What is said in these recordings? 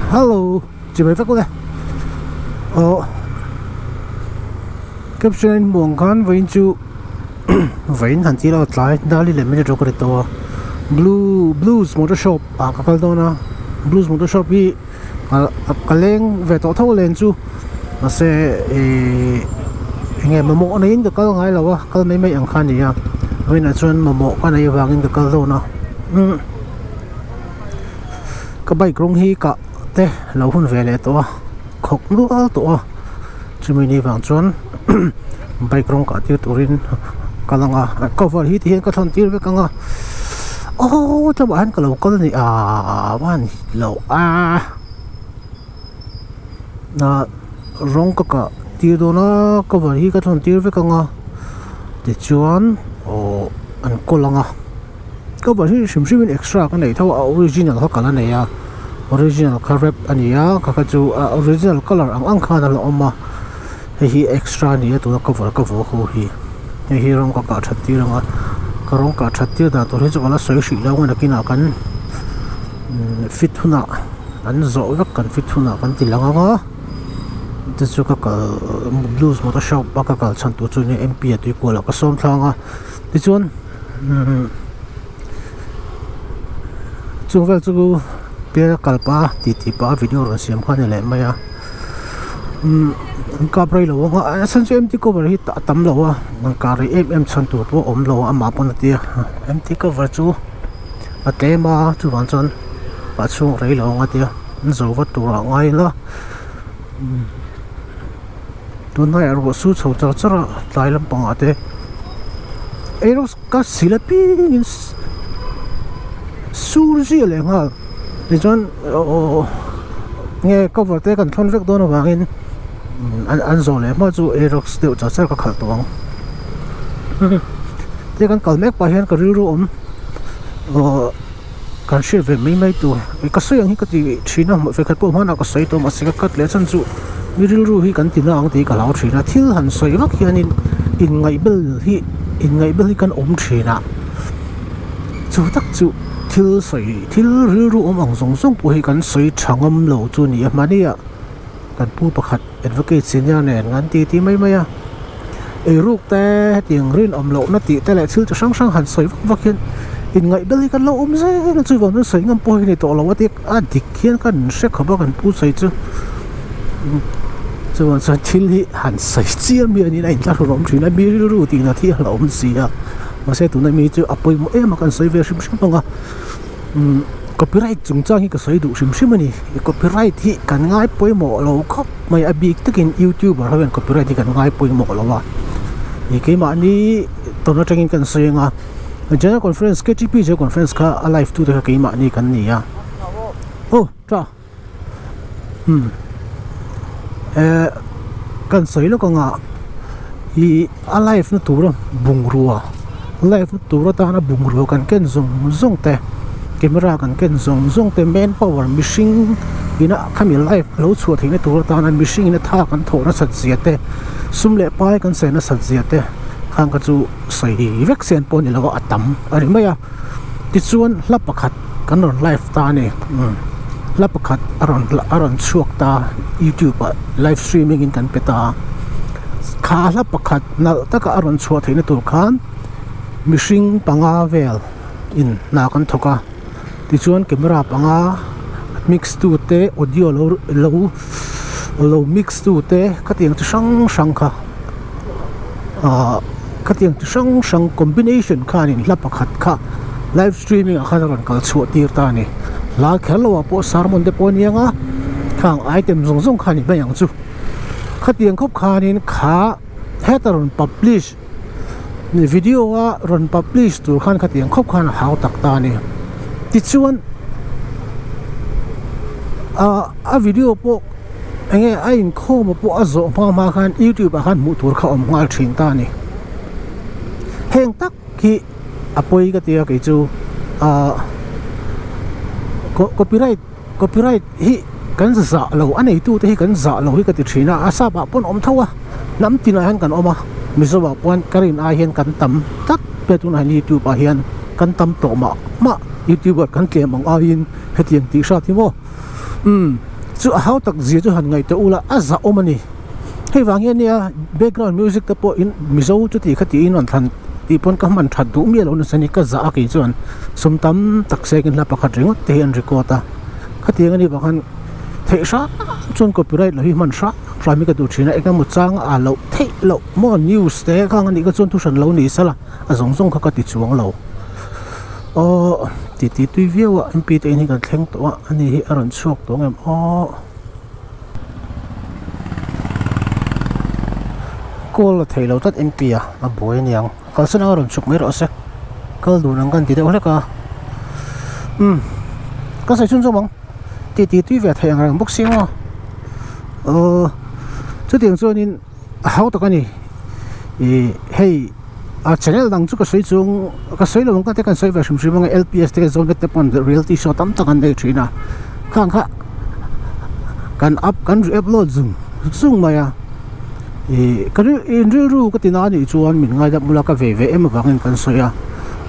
Hello chibai vek ule aw caption a inhmuh ang khan vawiin chu vawiin han tih loh tlai dali leh minute rawk a ri tawh a blue blues motor shop ah ka kal dawn a blues motor shop hi ka leng ve tawh tho len chu mahse ihh eng nge mamawh neiin ka kal ngai lo a kal mai mai ang kha a ni a vawiinah chuan mamawh ka neih avangin ka kal dawn a umm. Ka bike rawng hi kah te lo hun ve leh tawh a khawk nual tawh a chumi ni vang chuan bike rawng kah tir turin ka lang a cover hi ti hian ka thawn tir vek ang a aw tlawmah hian ka lo kal a ni ah van lo a rawng ka kah tir dawn a cover hi ka thawn tir vek ang a tichuan aw an kawl ang a. Cover hi hrim hrim in extra ka neih tho a original kha ka la nei a original kha rep a ni a kha kha chu a original colour ang ang khan a la awm a hei hi extra a ni a tuna cover ka vuah ho hi hei hi rawng ka kah that tir ang a ka rawng kah that tir dan tur hi chu ka la sawi hrih lo ang nakinah kan fit hunah an zawh vek kan fit hunah kan ti lang ang a te chu ka kal blues motor shop a ka kal chhan tur chu nia M P a tui kual ah ka sawm thlang a tichuan. Chung vel chu bial kal pah a titi pah a video rawn siam kha a ni leh mai a umm an kap rei lo ang a a chhan chu empty cover hi a tam lo a an kah rei em em chhan tur pawh a awm lo a amah pawn a tia empty cover chu a tlem a chuvang chuan a chhung rei lo ang a tia an zo vat tur ah ngai ila tunlaiah ruah su chho char char a tlai lampangah te erawh ka sil apiangin sur zia leh nghal tichuan aww nge cover te kan thawn vek dawn avangin an zawh leh hma chu erawh deuh char char ka khalh tawh ang te kan kal mek pah hian ka rilru awm aww. Kan hriat ve mai mai tur ka sawi ang hi ka ti thin a vekhat pawh hmanah ka sawi tawh mahse ka cut leh chhan chu mi rilru hi kan ti na ang tih ka hlau thin a thil han sawi vak hianin inngaihbel hi inngaihbel hi kan awm thin a chu tak chu thil sawi thil rilru awm ang zawng zawng pawh hi kan sawi tha ngam lo chu a ni a mahnia kan pu pakhat advocate senior nen kan ti ti mai mai a eiruk te hetiang rinawm lohna tih te leh thil chi hrang hrang han sawi vak vak hian inngaihbel hi kan lo awm zel a chuvang chuan sawi ngam pawh hi a ni tawh lo a tia a dik hian ka han hre khawp a kan pu sawi chu chuvang chuan thil hi han sawi chiam hi a niin a inthlahrun awm thin a mi rilru tih nat hi a hlauhawm si a mahse tuna mi chu a pawimawh em a kan sawi ve hrim hrim ang a. Umm copyright chungchang hi ka sawi duh hrim hrim a ni copyright hi kan ngai pawimawh lo khawp mai a bik takin youtuber ho hian copyright hi kan ngai pawimawh lo a ih keimahni tawn atangin kan sawi ang a general conference K T P general conference kha a live tu te kha keimahni kan ni a aw tha umm eh kan sawi lawk ang a ih a live na tura bungrua live na tur atana bungrua kan ken zawng zawng te camera kan ken zawng zawng te man power mihring ina khami live a lo chhuah theihna tur atana mihring ina tha kan thawh nasat zia te sum leh pai kan sawi nasat zia te khang kha chu sawi vek sen pawh a ni lo a a tam a ni mai a tichuan hla pakhat kan rawn live ta a ni hla pakhat a rawn a rawn chhuak ta youtube ah live streaming in kan pe ta a kha hla pakhat nalh taka a rawn chhuah theihna tur khan mihring panga vel in hna kan thawk a tichuan camera panga mix tu te audio lo lo lo mix tu te khatiang chi hrang hrang kha ahh khatiang chi hrang hrang combination khanin hla pakhat kha live streaming ah khan a rawn kal chhuah tir ta a ni hla kher lo ah pawh sermon te pawh a ni ang a khang item zawng zawng kha a ni mai ang chu khatiang khawp khanin kha heta rawn publish video a rawn publish tur khan khatiang khawp khan a hau tak ta a ni tichuan ah a video pawh eng nge a inkhawm pawh a zawh hma hma khan youtube ah khan hmuh tur kha a awm nghal thin ta a ni heng tak hi a pawi ka tia kei chu ah copyright copyright hi kan zah lo a neitu te hi kan zah lo hi ka ti thin a a sap ah pawn awm tho a hnam tinah hian kan awm a mizo ah pawn ka rin ai hian kan tam tlat pek tunah hian youtube ah hian kan tam tawh mah mah youtuber kan tlem ang aiin hetiang tih hrat hi maw umm. Chu a hau tak zia chu han ngaihtuah ula a zahawm a ni. Hei vang hian nia background music te pawh in Mizo chuti kha tiin rawn thlan tih pawn ka hman that duh miah loh nasa ni ka zah a kei chuan sum tam tak sek in hla pakhat ringawt te hi an record a khatiang a nih vang khan theih hrang chuan copyright lo hi hman hrang hrang hi ka duh thin a engemaw chang a loh theih loh maw news te khang a nih kha chuan thu hran lo ni sela a zawng zawng kha ka ti chuang lo aw titi tui viau a M P te in hi kan thleng tawh a ani hi a rawn chhuak tawh ang em aw. Call a theih loh tlat MP a a buai aniang kalsan anga rawn chhuk mai rawh se kal dun ang ka inti deuh hlek a umm ka sawi chhunzawm ang tih tih tui ve theih ang reng bawk si maw aw chutiang chuanin a hau tak a ni ih hei a channel dang chu ka sawi chung ka sawi lo ang ka te kan sawi ve hrim hrim ang L_P_S te Zonet te pawn reality show tam tak an nei thin a khang kha kan up kan upload zung zung mai a ih ka rilru in rilru ka ti na anih chuan min ngaidam bula ka ve ve em avangin kan sawi a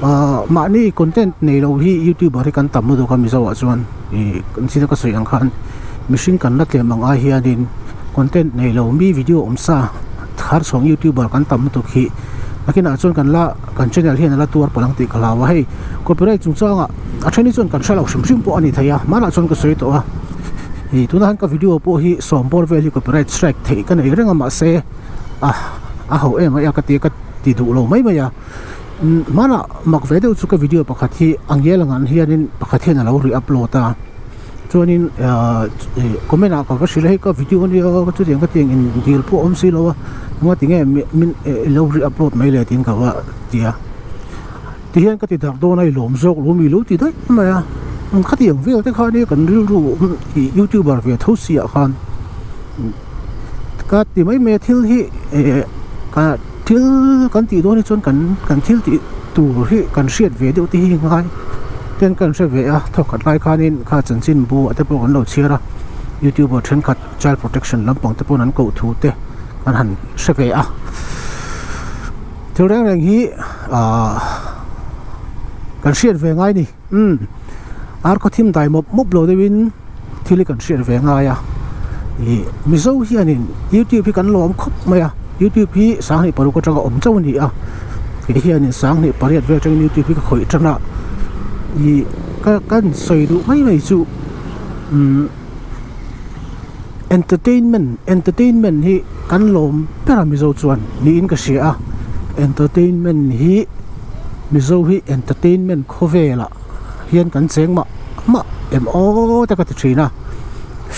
ahh mahni content nei lo hi youtuber hi kan tam lutuk a mizo ah chuan ih kan china ka sawi ang khan mihring kan la tlem ang ai hianin content nei lo mi video awm sa. Thar chhawng youtuber kan tam lutuk hi nakinah chuan kan la kan channel hian a la tuar palh ang tih ka hlau a hei copyright chungchangah a then hi chuan kan hre lo hrim hrim pawh a ni thei a hmanah chuan ka sawi tawh a ih tunah hian ka video pawh hi sawm bawr vel hi copyright strike theih ka nei reng a mahse a a ho em mai a ka ti ka ti duh lo mai mai a hmanah mak ve deuh chu ka video pakhat hi a ngial ang an hianin pakhat hian a lo ri upload a. Chuanin ahh comment ah ka va hrilh a hei ka video ania chutiang ka tiang in dil pawh a awm si lo a engah tinge min ilo re upload mai le tiin ka va ti a tihian ka ti darh dawn a i lawm zawk lo mi lo ti daih mai a khatiang vel te kha ania kan rilru ih youtuber ve tho si ah khan ka ti mai mai a thil hi eh ka thil kan tih dawn hi chuan kan kan thil tih tur hi kan hriat ve deuh te hi ngai ten kan hre ve a thawkhat lai khanin kha chanchin bu ah te pawh kan lo chhiar a youtuber thenkhat child protection lampang te pawh an koh thu te kan han hre ve a thil reng reng hi ahh kan hriat ve ngai a ni umm ar khaw thim dai mawp mawp lo deuhin thil hi kan hriat ve ngai a ih mizo hianin youtube hi kan lawm khawp mai a youtube hi sanghnih paruk atanga awm chauh a ni a kei hianin sanghnih pariat vel atangin youtube hi ka khawih tan a ih ka kan sawi duh mai mai chu umm entertainment entertainment hi kan lawm ber a mizo chuan niin ka hria a entertainment hi mizo hi entertainment khawvelah. hian kan cheng mah mah em aw te ka ti thin a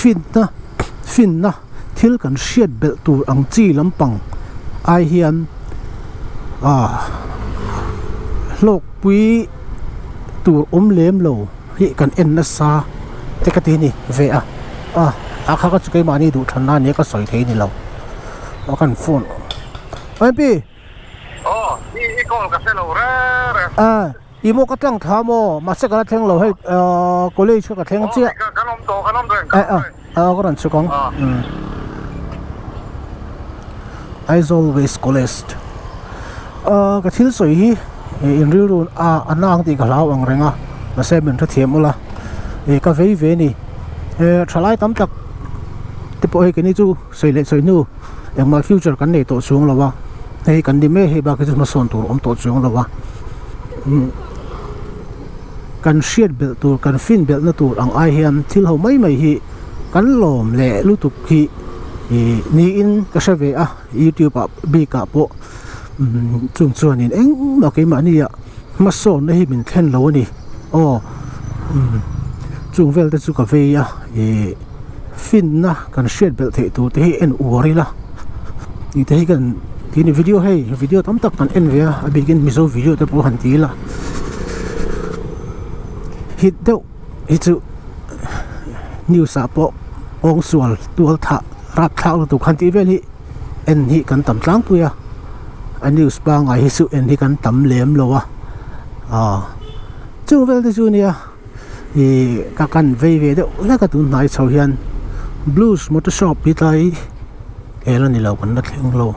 finna finna thil kan hriat belh tur ang chi lampang ai hian ah hlawkpui tur awm lem lo hi kan en nasa te ka ti a ni ve a ah a kha kha chu keimahni duhthlanna ania ka sawi thei a ni lo a kan phone Pi. Aw i i call ka hre lo reng reng. I maw ka tlang thla maw? Mahse ka la thleng lo hei ahh college kha ka thleng chiah. Aw kan awm tawh kan awm reng kan awm reng. Aw ka rawn chhuk ang. Aizawl West College ahh ka thil sawi hi in rilru a a na ang tih ka hlau ang reng a mahse min hrethiam ula ih ka vei ve a ni eh thalai tam tak te pawh hei keini chu sawi leh sawi hnu engmah future kan nei tawh chuang lo a hei kan ni mek hei bak hi chu hmasawn tur awm tawh chuang lo a umm kan hriat belh tur kan fin belh na tur ang ai hian thil ho mai mai hi kan lawm leh lutuk hi ih niin ka hre ve a youtube ah bik ah pawh umm chung chuanin engmah keimahni ah hmasawn na hi min thlen lo a ni aw umm chung vel te chu ka vei a ih. Finna kan hriat belh theih tur te hi en uar ila tih te hi kan ti a ni video hei video tam tak kan en ve a a bikin mizo video te pawh han ti ila hit deuh hi chu news ah pawh kawngsual tual thah rapthlak lutuk han tih vel hi en hi kan tam tlangpui a a news pangngai hi chu en hi kan tam lem lo a aw chung vel te chu nia. Ih ka kan vei ve deuh hlek a tun hnai chho hian blues motor shop hi tlai el a ni lo kan la thleng lo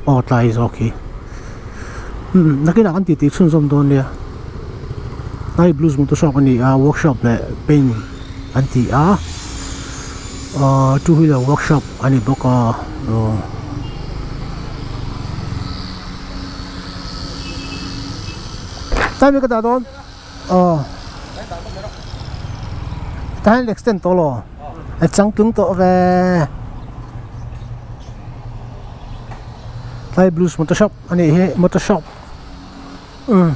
aw tlai zawk hi umm nakinah kan titi chhunzawm dawn nia tlai blues motor shop a ni a workshop leh paint an ti a. Ahh two wheeler workshop a ni bawk a aw. Time hi ka dah dawn aw tah hian extend tawh lo a changtlung tawh ve tlai blues motor shop a nih hi motor shop umm.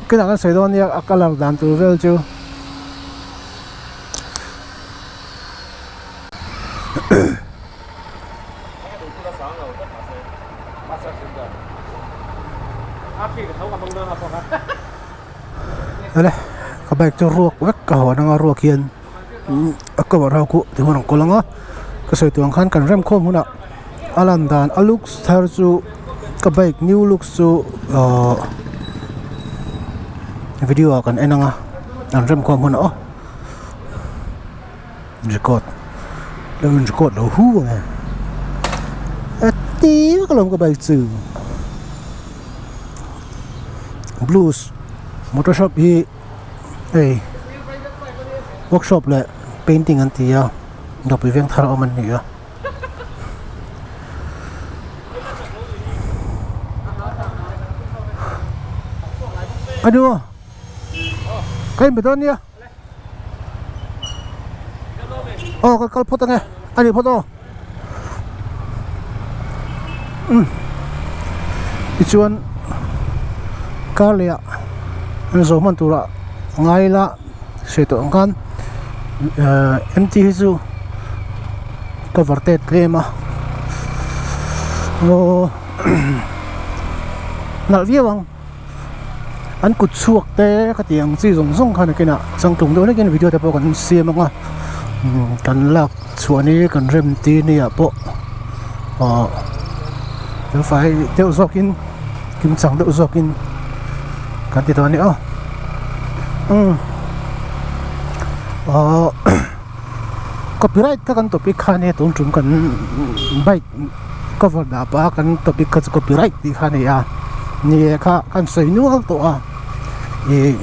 Kinah kan sawi dawn nia a colour dan tur vel chu. Awle ka bike chu ruak vek ka hawn anga ruak hian a cover ho khu ti hun ang kawl anga ka sawi tur ang khan kan rem khawm hunah a lan dan a looks thar chu ka bike new looks chu ahh video ah kan en anga an rem khawm hunah aw. Record lo in record lo hu ang e a ti vak alawm ka bike chu blues motor shop hi hei workshop leh painting an ti a dawpui veng thar a awm an ni a. A nu ka inbe dawn nia. Aw ka kal phawt ange a ni phawt aw umm tichuan car leh ah an zawh hman turah ngai ila sawi tawh ang khan ehh mt hi chu cover te tlem a aw nalh viau ang. An kut chhuak te ka tih ang chi zawng zawng khan nakinah changtlung deuh hlekin video te pawh kan siam ang a kan lak chhuah ni kan rem ti ni ah pawh ahh felfai deuh zawkin kimchang deuh zawkin kan ti dawn a ni aw umm ahh copyright kha kan topic kha nia tun tum kan bike. Cover dah pah a kan topic kha chu copyright tih kha a ni a ni e kha kan sawi nual tawh a ih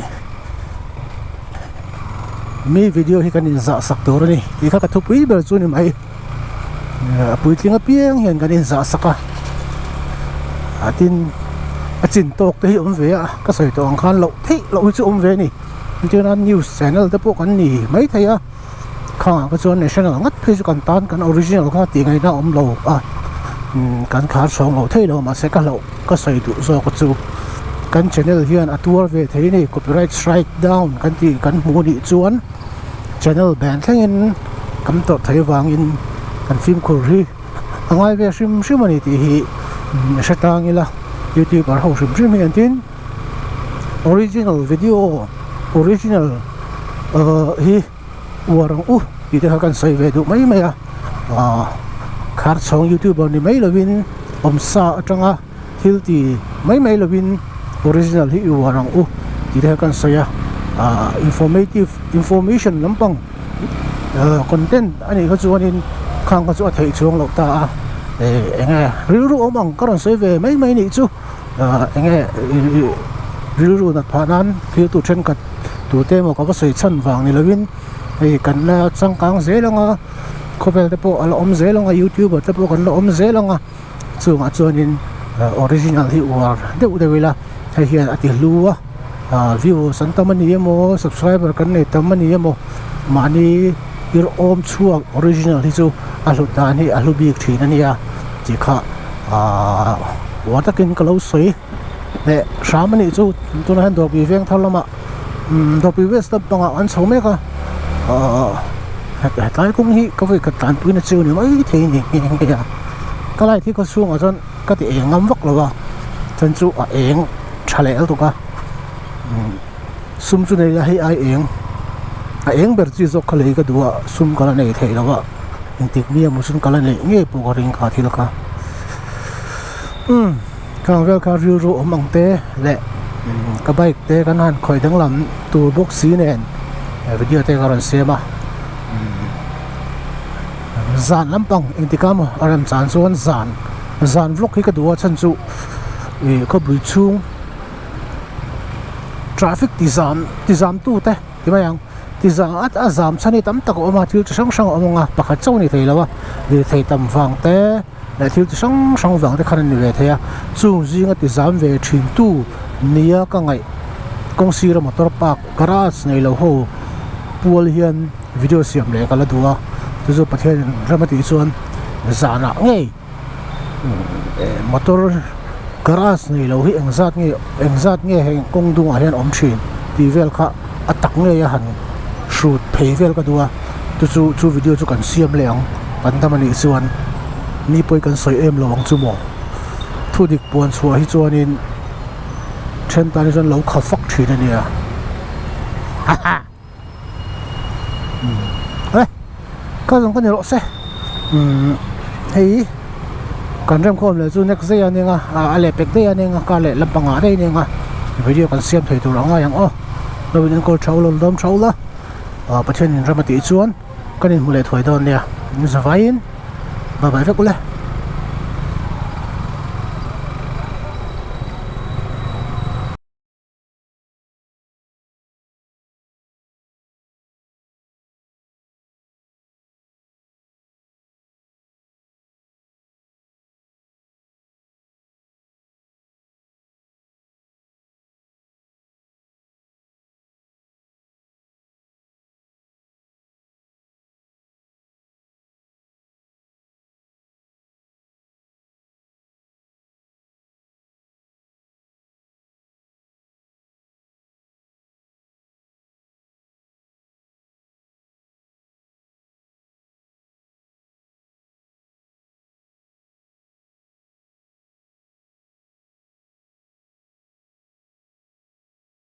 mi video hi kan inzah sak tur a ni tih kha ka thupui ber chu a ni mai a puitling apiang hian kan inzah sak a a tin a chin tawk te hi awm ve a ka sawi tawh ang khan loh theih loh hi chu awm ve a ni entirna news channel te pawh kan ni maithei a. Khangah kha chuan national ngat phei chu kan tan kan original kha tih ngaihna a awm lo a kan khar chhawng lo thei lo mahse ka hlauh ka sawi duh zawk chu kan channel hian a tuar ve thei a ni copyright strike down kan tih kan hmuh anih chuan channel ban thlengin kan tawrh theih avangin kan fimkhur hi a ngai ve hrim hrim a ni tih hi hre tang ila youtuber ho hrim hrim hi an tin. Original video original ahh hi uar ang u tih te kha kan sawi ve duh mai mai a ahh khar chhawng youtuber ni mai lovin awmsa atanga thil ti mai mai lovin original hi i uar ang u tih te kha kan sawi a ahh informative information lampang ahh content a nih kha chuanin khang kha chu a theih chuang loh ta a eh eng nge rilru awm ang ka rawn sawi ve mai mai nih chu. Ahh eng nge rilru nat phah nan thiltu thenkhat tute emaw ka va sawi chhan vang ni lovin hei kan la changkang zel ang a khawvel te pawh a la awm zel ang a youtuber te pawh kan la awm zel ang a chungah chuanin original hi uar deuh deuh ila hei hian a ti hlu a ah views an tam a ni emaw subscriber kan nei tam a ni emaw mahni ir awm chhuak original hi chu a hlut dan hi a hlu bik thin a nia tih kha. Ahh uar takin ka lo sawi leh hram a nih chu tunah hian dawrpui veng thar lamah umm dawrpui west lampangah an chho mek a ahh hetlai kawng hi ka vawi khat tlanpui na chu ni mai thei a ni nghe nghe a ka light hi khaw chhungah chuan ka ti eng ngam vak lo a chuan chu a eng tha leh lutuk a umm sum chu nei ila hei ai eng a eng ber chi zawk kha lei ka duh a sum ka la nei thei lo a. Engtik mi emaw chuan ka la neih ngei pawh ka ring kha thil kha umm khang vel kha rilru awm ang te leh ka bike te kan han khawih danglam tur bawk si nen video te ka rawn siam a zan lampang engtik a maw a rem chan chuan zan zan vlog hi ka duh a chhan chu ih khawpui chhung. Traffic ti zam ti zam tu te ti mai ang ti zam a a zam chhan hi tam tak a awm a thil chi hrang hrang a awm ang a pakhat chauh a ni thei lo a lirthei tam vang te leh thil chi hrang hrang vang te khan a ni ve thei a chung zinga ti zam ve thin tu nia ka ngaih kawng sira motor park garage nei lo ho pual hian video siam leh ka la duh a chu chu Pathian in rem a tih chuan zanah ngei. Motor garage nei lo hi engzat nge engzat nge heng kawng dungah hian awm thin tih vel kha a tak ngei a han hrut phei vel ka duh a chu chu chu video chu kan siam leh ang kan dam anih chuan mi pawi kan sawi em lo ang chu maw thu dik puan chhuah hi chuanin then tan hi chuan lo kha fak thin a nia haha. Umm ka zawng ka ni rawh se umm hei kan remkhawm leh chu next daih a nia a leh pek daih a nia kar leh lampang ah daih a nia video kan siam thei tur a ngai ang aw lo in enkawl tha ula lawm tha ula ah Pathian in ram a tih chuan kan inhmu leh thuai dawn nia in zavaiin bye bye vek ule.